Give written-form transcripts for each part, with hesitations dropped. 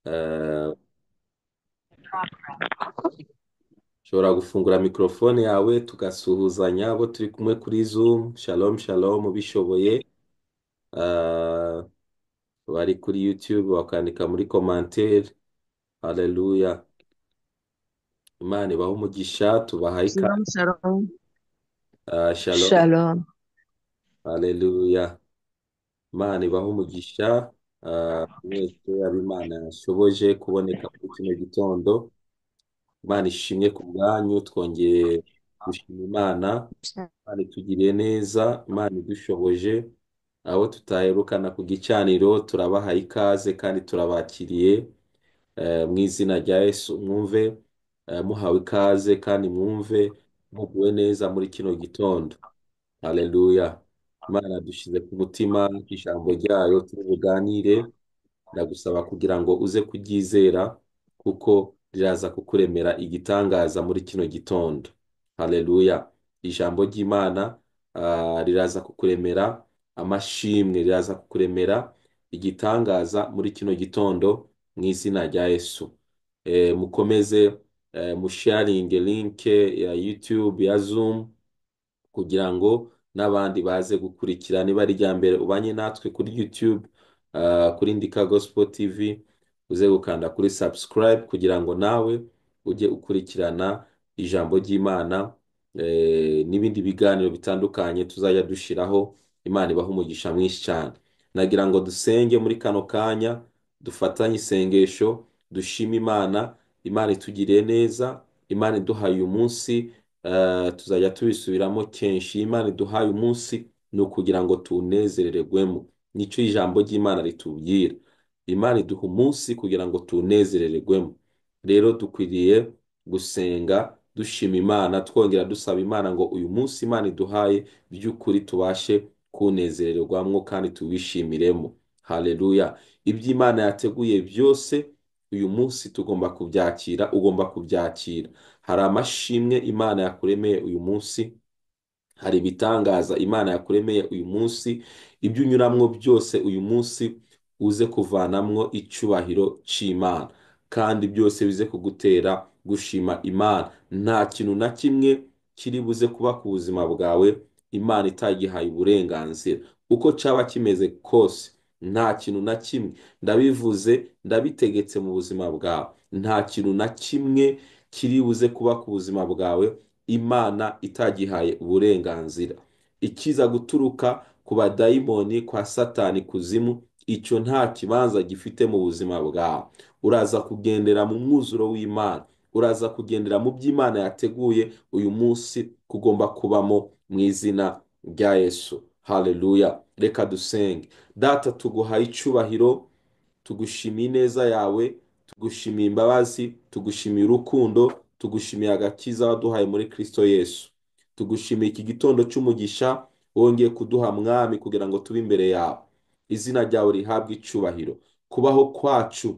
Eh, Ushobora gufungura mikorofone yawe tugasuhuzanya abo turi kumwe kuri Zoom. Shalom shalom, ubishoboye. Eh, Bari kuri YouTube bakandika muri commentaire. Haleluya, Imana ibahe umugisha, tubahaye Shalom, ikaze. shalom. Shalom, Shalom. haleluya, Imana ibahe umugisha. Mwese abo Imana yashoboje kuboneka muri kino gitondo, Imana ishimwe ku bwanyu. Twongeye gushima Imana. Imana itugiriye neza, Imana idushoboje. Abo tutaherukana ku gicaniro turabahaye ikaze kandi turabakiriye. Mu izina rya Yesu mwumve muhawe ikaze kandi mwumve muguwe neza muri kino gitondo. Haleluya, Imana dushyize ku mutima ijambo ryayo turi buganire. Ndagusaba kugira ngo uze kuryizera kuko riraza kukuremera igitangaza muri kino gitondo. Haleluya, ijambo ry'Imana riraza kukuremera amashimwe, riraza kukuremera igitangaza muri kino gitondo mu izina rya Yesu. Mukomeze musharinge linke ya YouTube ya Zoom kugira ngo n'abandi baze gukurikira. Niba ari irya mbere ubanye natwe kuri YouTube, kuri Ndika Gospel TV, uze gukanda kuri subscribe kugira ngo nawe ujye ukurikirana ijambo ry'Imana n'ibindi biganiro bitandukanye tuzajya dushiraho. Imana ibahe umugisha mwinshi cyane. Nagira ngo dusenge muri kano kanya, dufatanye isengesho, dushime Imana. Imana itugiriye neza, Imana iduhaye uyu munsi. Tuzajya tubisubiramo kenshi. Imana iduhaye umunsi ni ukugira ngo tuwunezererwemo, nicyo ijambo ry'Imana ritubwira. Imana iduha umunsi kugira ngo tuwunezererwemo. Rero dukwiriye gusenga dushima Imana, twongera dusaba Imana ngo uyu munsi Imana iduhaye by'ukuri tubashe kuwunezererwamo kandi tuwishimiremo. Haleluya, ibyo Imana yateguye byose uyu munsi tugomba kubyakira, ugomba kubyakira. Hari amashimwe Imana yakuremeye uyu munsi, hari ibitangaza Imana yakuremeye uyu munsi. Ibyo unyuramwo byose uyu munsi uze kuvanamwo icyubahiro cy'Imana, kandi byose bize kugutera gushima Imana. Nta kintu na kimwe kiri buze kuba ku buzima bwawe Imana itagihaye uburenganzira, uko cyaba kimeze kose. Nta kintu na kimwe, ndabivuze ndabitegetse mu buzima bwawe, nta kintu na kimwe kiri buze kuba ku buzima bwawe Imana itagihaye uburenganzira. Ikiza guturuka ku badayimoni, kwa Satani kuzimu, icyo nta kibanza gifite mu buzima bwawe. Uraza kugendera mu mwuzuro w'Imana, uraza kugendera mu by'Imana yateguye uyu munsi kugomba kubamo mu izina rya Yesu. Haleluya, reka dusenge. Data, tuguhaye icyubahiro, tugushimiye ineza yawe, tugushimiye imbabazi, tugushimiye urukundo, tugushimiye agakiza waduhaye muri Kristo Yesu. Tugushimiye iki gitondo cy'umugisha wongeye kuduha Mwami kugira ngo tube imbere yawe. Izina ryawe rihabwe icyubahiro. Kubaho kwacu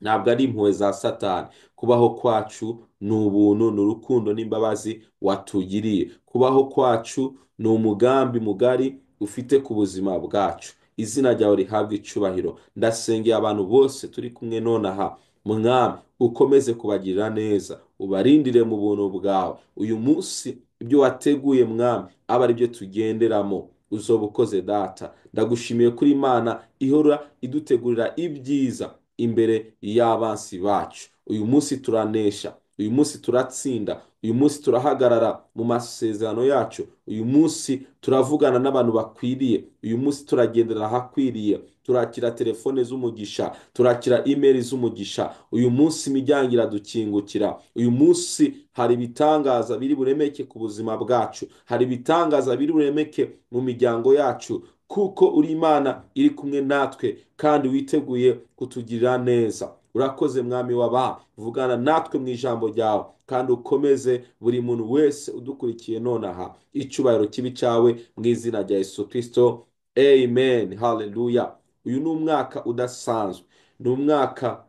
ntabwo ari impuhwe za Satani, kubaho kwacu ni ubuntu, ni urukundo n'imbabazi watugiriye. Kubaho kwacu ni umugambi mugari ufite ku buzima bwacu. Izina ryawe rihabwe icyubahiro. Ndasengeye abantu bose turi kumwe nonaha, Mwami ukomeze kubagirira neza, ubarindire mu buntu bwawe. Uyu munsi ibyo wateguye Mwami abe ari byo tugenderamo. Uzoba ukoze Data. Ndagushimiye kuri Imana ihora idutegurira ibyiza imbere y'abansi bacu. Uyu munsi turanesha, uyu munsi turatsinda, uyu munsi turahagarara mu masezerano yacu, uyu munsi turavugana n'abantu bakwiriye, uyu munsi turagendera ahakwiriye, turakira telefone z'umugisha, turakira imeri z'umugisha. Uyu munsi imiryango iradukingukira, uyu munsi hari ibitangaza biri buremeke ku buzima bwacu, hari ibitangaza biri buremeke mu miryango yacu, kuko uri Imana iri kumwe natwe kandi witeguye kutugirira neza. Urakoze Mwami w'abami, vugana natwe mu ijambo ryawe kandi ukomeze buri muntu wese udukurikiye nonaha. Icyubahiro kibi cyawe mu izina rya Yesu Kristo, amen. Haleluya. Uyu ni umwaka udasanzwe, ni umwaka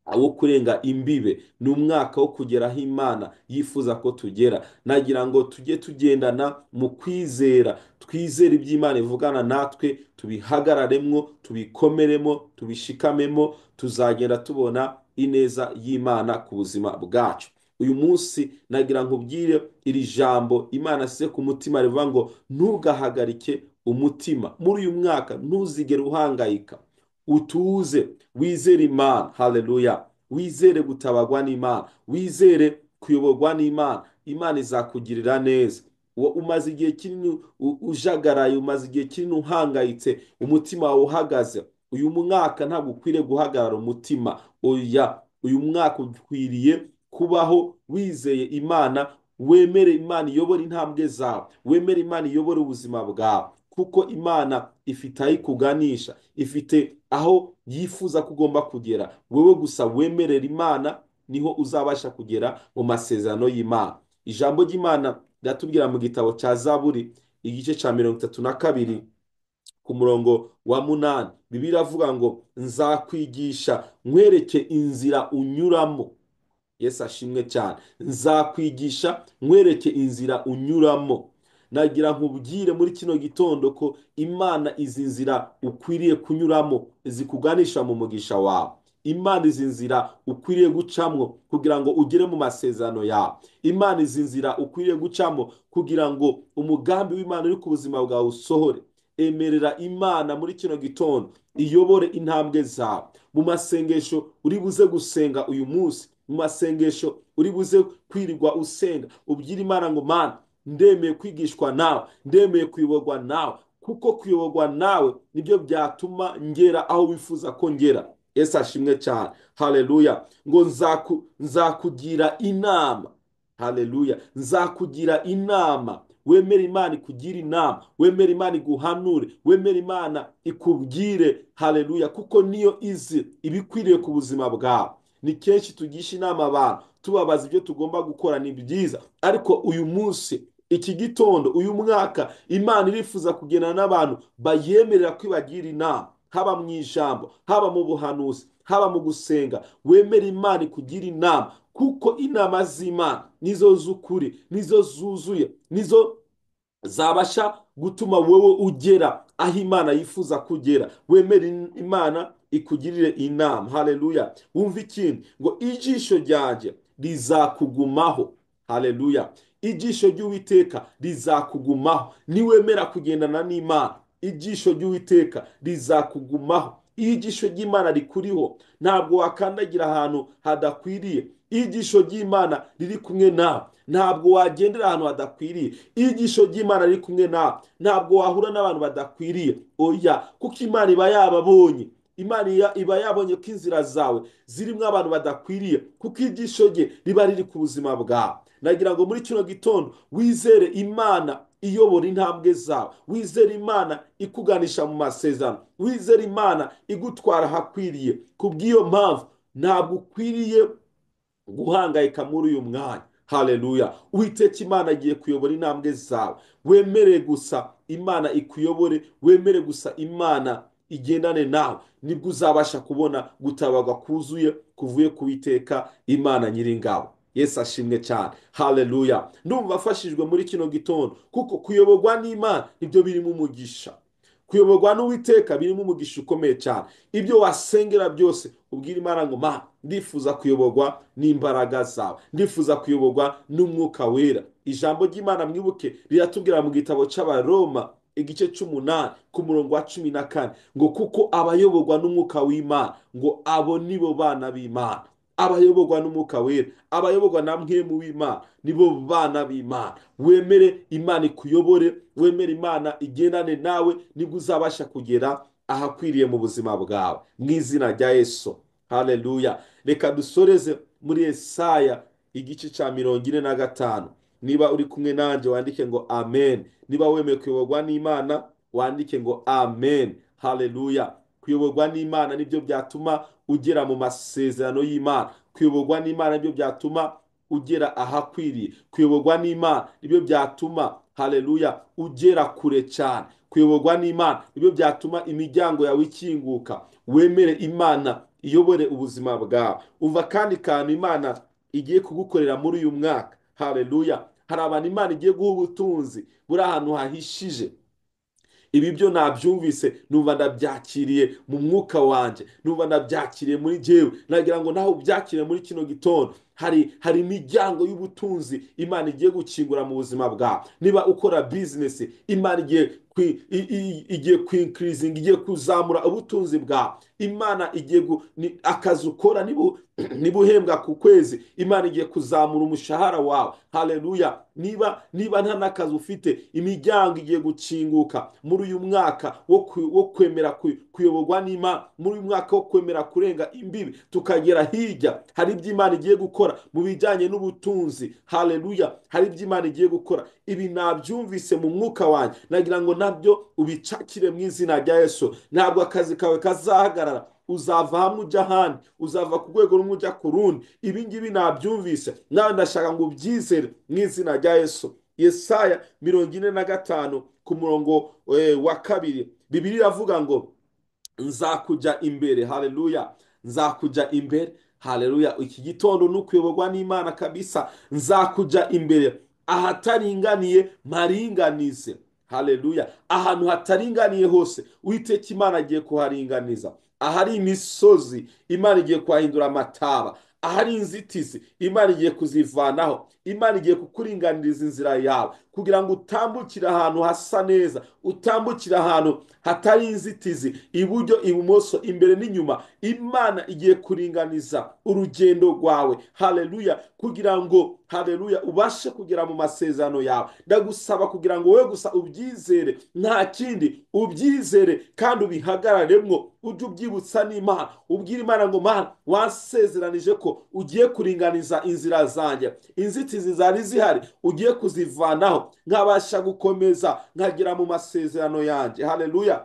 wo kurenga imbibe, ni umwaka wo kugera aho Imana yifuza ko tugera. Nagira ngo tujye tugendana mu kwizera, twizere ibyo Imana ivugana natwe, tubihagararemwo, tubikomeremo, tubishikamemo, tuzagenda tubona ineza y'Imana ku buzima bwacu. Uyu munsi nagira nkubwire iri jambo Imana asize ku mutima rivuga ngo ntugahagarike umutima. Muri uyu mwaka ntuzigere uhangayika, utuze, wizere Imana. Haleluya! Wizere gutabagwa n'Imana, wizere kuyoborwa n'Imana. Imana izakugirira neza. Umaze igihe kinini ujagaraye, umaze igihe kinini uhangayitse, umutima wawe uhagaze. Uyu mwaka ntabwo ukwiriye guhagarara umutima, oya. Uyu mwaka ukwiriye kubaho wizeye Imana, wemere Imana iyobore intambwe zawe, wemere Imana iyobore ubuzima bwawe, kuko Imana ifite aho ikuganisha, ifite aho yifuza ko ugomba kugera. Wewe gusa wemerera Imana, niho uzabasha kugera mu masezerano y'Imana. Ijambo ry'Imana riratubwira mu gitabo cya Zaburi igice cya 32 ku murongo wa 8, Bibiliya iravuga ngo nzakwigisha nkwereke inzira unyuramo. Yesu ashimwe cyane. Nzakwigisha nkwereke inzira unyuramo. Nagira nkubwire muri kino gitondo ko Imana izi nzira ukwiriye kunyuramo zikuganisha mu mugisha wawe. Imana izi nzira ukwiriye gucamwo kugira ngo ugere mu masezerano yawe. Imana izi nzira ukwiriye gucamo kugira ngo umugambi w'Imana uri ku buzima bwawe usohore. Emerera Imana muri kino gitondo iyobore intambwe zawe. Mu masengesho uri buze gusenga uyu munsi, mu masengesho uri buze kwirirwa usenga, ubwire Imana ngo Mana, ndemeye kwigishwa nawe, ndemeye kuyoborwa nawe, kuko kuyoborwa nawe nibyo byatuma ngera aho wifuza ko ngera. Yesu ashimwe cyane. Haleluya. Ngo nzakugira inama. Haleluya. Nzakugira inama. Wemere Imana ikugira inama, wemere Imana iguhanure, wemere Imana ikubwire. Haleluya. Kuko niyo izi ibikwiriye ku buzima bwawe. Ni kenshi tugisha inama abantu tubabaza ibyo tugomba gukora, ni byiza, ariko uyu munsi, iki gitondo, uyu mwaka, Imana irifuza kugendana n'abantu bayemerera kwibagira inama, haba mu ijambo, haba mu buhanuzi, haba mu gusenga. Wemere Imana ikugira inama, kuko inama z'Imana nizo z'ukuri, nizo zuzuye, nizo zabasha gutuma wowe ugera aho Imana yifuza kugera. Wemere Imana ikugirire inama. Haleluya. Wumva ikindi ngo ijisho ryanjye rizakugumaho. Haleluya. Ijisho ry'Uwiteka rizakugumaho. Niwemera kugendana n'Imana, ijisho ry'Uwiteka rizakugumaho. Iyo ijisho ry'Imana rikuriho, ntabwo wakandagira ahantu hadakwiriye. Iyo ijisho ry'Imana riri kumwe nawe, ntabwo wagendera ahantu hadakwiriye. Iyo ijisho ry'Imana riri kumwe nawe, ntabwo wahura n'abantu badakwiriye. Oya, kuko Imana iba yababonye. Imana iba yabonye ko inzira zawe zirimo abantu badakwiriye, kuko ijisho rye riba riri ku buzima bwawe. Nagira ngo muri kino gitondo wizere Imana iyobora intambwe zawe, wizere Imana ikuganisha mu masezerano, wizere Imana igutwara ahakwiriye. Kubw'iyo mpamvu ntabwo ukwiriye guhangayika muri uyu mwanya. Haleluya. Uwiteka Imana agiye kuyobora intambwe zawe. Wemere gusa Imana ikuyobore, wemere gusa Imana igendane nawe, nibwo uzabasha kubona gutabarwa kuzuye kuvuye ku Uwiteka Imana nyiringabo. Yesu ashimwe cyane. Haleluya. Ndumva afashijwe muri kino gitondo, kuko kuyoborwa n'Imana nibyo birimo umugisha. Kuyoborwa n'Uwiteka birimo umugisha ukomeye cyane. Ibyo wasengera byose ubwira Imana ngo Mana, ndifuza kuyoborwa n'imbaraga zawe, ndifuza kuyoborwa n'Umwuka Wera. Ijambo ry'Imana mwibuke riratubwira mu gitabo cy'Abaroma igice 8 ku murongo wa 14 ngo kuko abayoborwa n'Umwuka w'Imana ngo abo nibo bana b'Imana. Abayoborwa n'Umwuka Wera, abayoborwa na Mpwemu w'Imana nibo bana b'Imana. Wemere Imana ikuyobore, wemere Imana igendane nawe, nibwo uzabasha kugera ahakwiriye mu buzima bwawe, mu izina rya Yesu. Haleluya. Reka dusoreze muri Yesaya igice cya 45. Niba uri kumwe nanjye wandike ngo amen. Niba wemeye kuyoborwa n'Imana wandike ngo amen. Haleluya. Kuyoborwa n'Imana nibyo byatuma ugera mu masezerano y'Imana. Kuyoborwa n'Imana nibyo byatuma ugera ahakwiriye. Kuyoborwa n'Imana nibyo byatuma, haleluya, ugera kure cyane. Kuyoborwa n'Imana nibyo byatuma imiryango yawe ikinguka. Wemere Imana iyobore ubuzima bwawe. Umva kandi kantu Imana igiye kugukorera muri uyu mwaka. Haleluya. Hari abantu Imana igiye guha ubutunzi buri ahantu hahishije. Ibi byo nabyumvise, numva ndabyakiriye mu mwuka wanjye, numva ndabyakiriye muri jyewe. Nagira ngo nawe ubyakire muri kino gitondo. Hari imiryango y'ubutunzi Imana igiye gukingura mu buzima bwawe. Niba ukora bizinesi, Imana igiye kwinkirizinga, igiye kuzamura ubutunzi bwawe. Imana igiye akazi ukora, niba uhembwa ku kwezi, Imana igiye kuzamura umushahara wawe. Haleluya. Niba nta n'akazi ufite, imiryango igiye gukinguka muri uyu mwaka wo kwemera kuyoborwa n'Imana, muri uyu mwaka wo kwemera kurenga imbibi tukagera hirya. Hari ibyo Imana igiye gukora mu bijyanye n'ubutunzi. Haleluya. Hari ibyo Imana igiye gukora. Ibi nabyumvise mu mwuka wanjye, nagira ngo nabyo ubicakire mu izina rya Yesu. Ntabwo akazi kawe kazahagarara, uzava hamwe ujya ahandi, uzava ku rwego rumwe ujya ku rundi. Ibi ngibi nabyumvise, nawe ndashaka ngo ubyizere mu izina rya Yesu. Yesaya 45 ku murongo wa 2, Bibiliya iravuga ngo nzakujya imbere. Haleluya. Nzakujya imbere. Haleluya. Iki gitondo ni ukuyoborwa n'Imana kabisa. Nzakujya imbere ahataringaniye mparinganize. Haleluya. Ahantu hataringaniye hose Uwiteka Imana agiye kuharinganiza. Ahari imisozi Imana igiye kuhahindura amataba. Ahari inzitizi Imana igiye kuzivanaho. Imana igiye kukuringaniriza inzira yawe kugira ngo utambukire ahantu hasa neza, utambukire ahantu hatari inzitizi, iburyo, ibumoso, imbere n'inyuma. Imana igiye kuringaniza urugendo rwawe. Haleluya. Kugira ngo, haleluya, ubashe kugera mu masezerano yawe. Ndagusaba kugira ngo wowe gusa ubyizere, nta kindi, ubyizere kandi ubihagararemwo. Ujye ubyibutsa n'Imana, ubwire Imana ngo Mana, wansezeranije ko ugiye kuringaniza inzira zanjye, inzitizi zari zihari ugiye kuzivanaho, nkabasha gukomeza nkagera mu masezerano yanjye. Haleluya.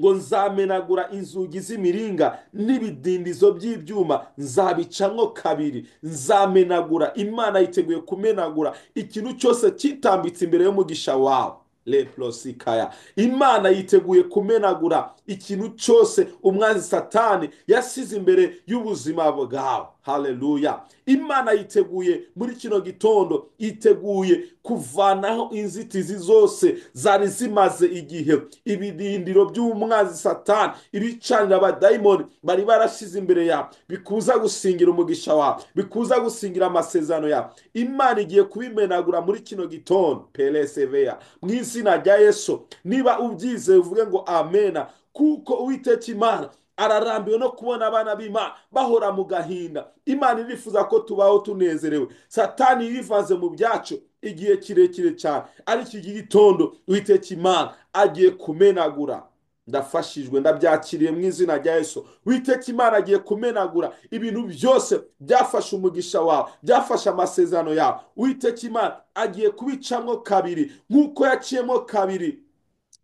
Ngo nzamenagura inzugi z'imiringa n'ibidindizo by'ibyuma, nzabicamwo kabiri. Nzamenagura. Imana yiteguye kumenagura ikintu cyose kitambitse imbere y'umugisha wawe. Leprosikaya. Imana yiteguye kumenagura ikintu cyose umwanzi Satani yasize imbere y'ubuzima bwawe. Haleluya. Imana yiteguye muri kino gitondo, yiteguye kuvanaho inzitizi zose zari zimaze igihe, ibirindiro by'umwanzi Satani, ibicanira abadayimoni bari barashize imbere yawe, bikuza gusingira umugisha wawe, bikuza gusingira amasezerano yawe. Imana igiye kubimenagura muri kino gitondo. Peresevea. Mu izina rya Yesu. Niba ubyizeye uvuge ngo amena, kuko Uwiteka Imana ararambiwe no kubona abana b'Imana bahora mu gahinda. Imana irifuza ko tubaho tunezerewe. Satani yivanze mu byacu igihe kirekire cyane, ariko iki gitondo Uwiteka Imana agiye kumenagura. Ndafashijwe, ndabyakiriye mu izina rya Yesu. Uwiteka Imana agiye kumenagura ibintu byose byafashe umugisha wawe, byafashe amasezerano yawe. Uwiteka Imana agiye kubicamo kabiri nk'uko yaciyemo kabiri.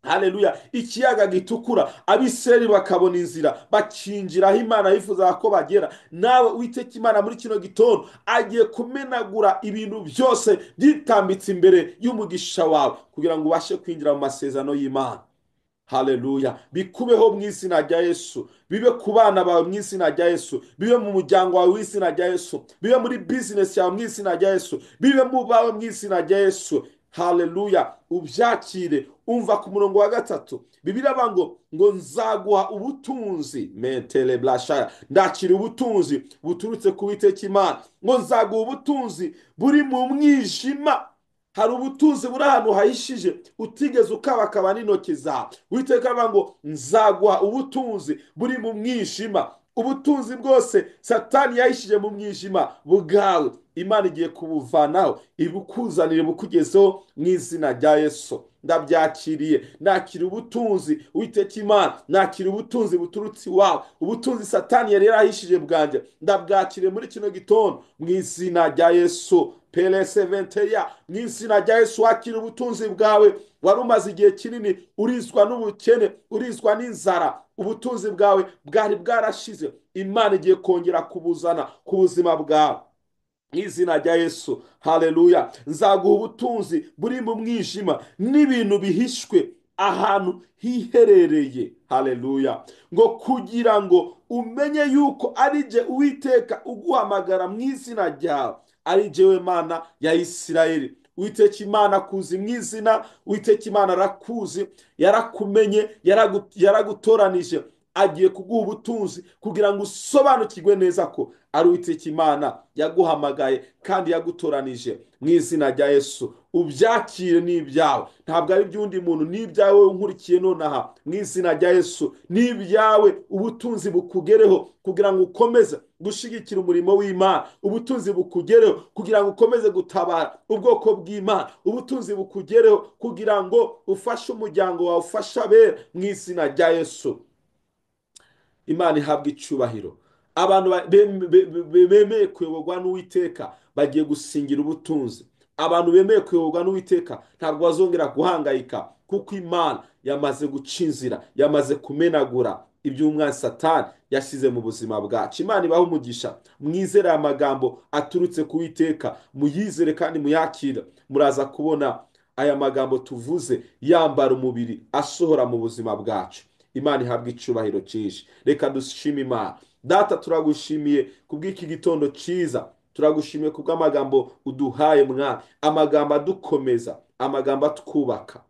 Haleluya. Ikiyaga gitukura, Abisirayeli bakabona inzira, bakinjira aho Imana yifuzaga ko bagera. Nawe Uwiteka Imana muri kino gitondo agiye kumenagura ibintu byose byitambitse imbere y'umugisha wawe kugira ngo ubashe kwinjira mu masezerano y'Imana. Haleluya. Bikubeho mu izina rya Yesu, bibe ku bana bawe mu izina rya Yesu, bibe mu muryango wawe mu izina rya Yesu, bibe muri business yawe mu izina rya Yesu, bibe mu bawe mu izina rya Yesu. Haleluya. Ubyakire. Umva ku murongo wa 3, Bibiliya ivuga ngo nzaguha ubutunzi. Mentele blashaya. Ndakira ubutunzi buturutse ku Uwiteka Imana. Ngo nzaguha ubutunzi buri mu mwijima. Hari ubutunzi buri ahantu hahishije utigeze ukabakaba n'intoki zawe. Uwiteka avuga ngo nzaguha ubutunzi buri mu mwijima. Ubutunzi bwose Satani yahishije mu mwijima bwawe, Imana igiye kubuvanaho, ibukuzanire, bukugezeho mu izina rya Yesu. Ndabyakiriye, nakira ubutunzi Uwiteka Imana, nakira ubutunzi buturutse iwawe, ubutunzi Satani yari yarahishije bwanjye, ndabwakiriye muri kino gitondo mu izina rya Yesu. Pereseventeya. Mu izina rya Yesu wakira ubutunzi bwawe. Wari umaze igihe kinini urizwa n'ubukene, urizwa n'inzara, ubutunzi bwawe bwari bwarashize. Imana igiye kongera kubuzana ku buzima bwawe mu izina rya Yesu. Haleluya. Nzaguha ubutunzi buri mu mwijima n'ibintu bihishwe. Ahantu hiherereye. Haleluya. Ngo kugira ngo umenye yuko ari jye Uwiteka uguhamagara mu izina ryawe, ari jyewe Mana ya Isirayeli. Uwiteka Imana akuzi mu izina, Uwiteka Imana arakuzi, yarakumenye, yaragutoranije, agiye kuguha ubutunzi kugira ngo usobanukirwe neza ko ari Uwiteka Imana yaguhamagaye kandi yagutoranije mu izina rya Yesu. Ubyakire, ni ibyawe, ntabwo ari iby'undi muntu, ni ibyawe unkurikiye nonaha mu izina rya Yesu, ni ibyawe. Ubutunzi bukugereho kugira ngo ukomeze gushyigikira umurimo w'Imana, ubutunzi bukugereho kugira ngo ukomeze gutabara ubwoko bw'Imana, ubutunzi bukugereho kugira ngo ufashe umuryango wawe, ufashe abera mu izina rya Yesu. Imana ihabwa icyubahiro. Abantu bemeye kuyoborwa n'Uwiteka bagiye gusingira ubutunzi. Abantu bemeye kuyoborwa n'Uwiteka ntabwo bazongera guhangayika, kuko Imana yamaze guca inzira, yamaze kumenagura iby'umwanzi Satani yashyize mu buzima bwacu. Imana ibahe umugisha. Mwizere aya magambo aturutse ku Uwiteka, muyizere kandi muyakire. Muraza kubona aya magambo tuvuze yambara umubiri, asohora mu buzima bwacu. Imana ihabwa icyubahiro cyinshi. Reka dushime Imana. Data, turagushimiye kubw'iki gitondo cyiza, turagushimiye kubw'amagambo uduhaye Mwami, amagambo adukomeza, amagambo atwubaka.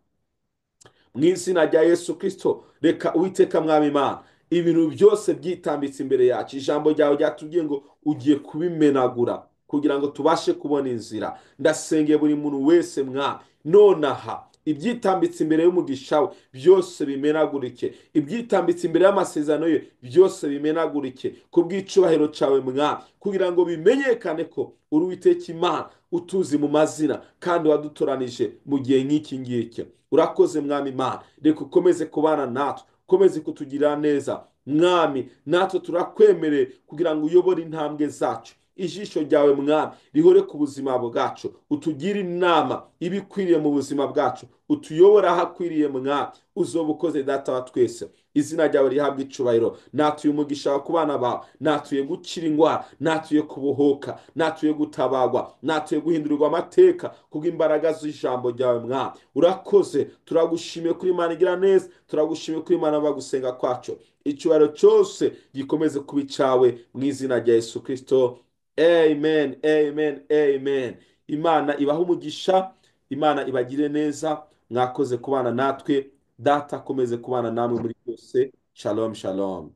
Mu izina rya Yesu Kristo, reka Uwiteka Mwami Imana, ibintu byose byitambitse imbere yacu, ijambo ryawe ryatubwiye ngo ugiye kubimenagura kugira ngo tubashe kubona inzira. Ndasengeye buri muntu wese Mwami, nonaha ibyitambitse imbere y'umugisha we byose bimenagurike, ibyitambitse imbere y'amasezerano ye byose bimenagurike kubw'icubahiro cyawe Mwami, kugira ngo bimenyekane ko uri Uwiteka Imana utuzi mu mazina kandi wadutoranije mu gihe nk'iki ngiki. Urakoze Mwami Imana, reka ukomeze kubana natwe, ukomeze kutugirira neza Mwami. Natwe turakwemereye kugira ngo uyobore intambwe zacu. Ijisho ryawe Mwami rihore ku buzima bwacu, utugire inama ibikwiriye mu buzima bwacu, utuyobore ahakwiriye Mwami. Uzoba ukoze Data wa twese, izina ryawe rihabwa icubahiro. Natuye umugisha ku bana bawe, natuye gukira indwara, natuye kubohoka, natuye gutabagwa, natuye guhindurirwa amateka kubw'imbaraga z'ijambo ryawe Mwami. Urakoze, turagushimiye kuri Imana igira neza, turagushimiye kuri Imana bagusenga kwacu. Icyubahiro cyose gikomeze kuba icyawe mu izina rya Yesu Kristo. Amen, amen, amen. Imana ibahe umugisha, Imana ibagire neza. Mwakoze kubana natwe. Data akomeze kubana namwe muri byose. Shalom, shalom.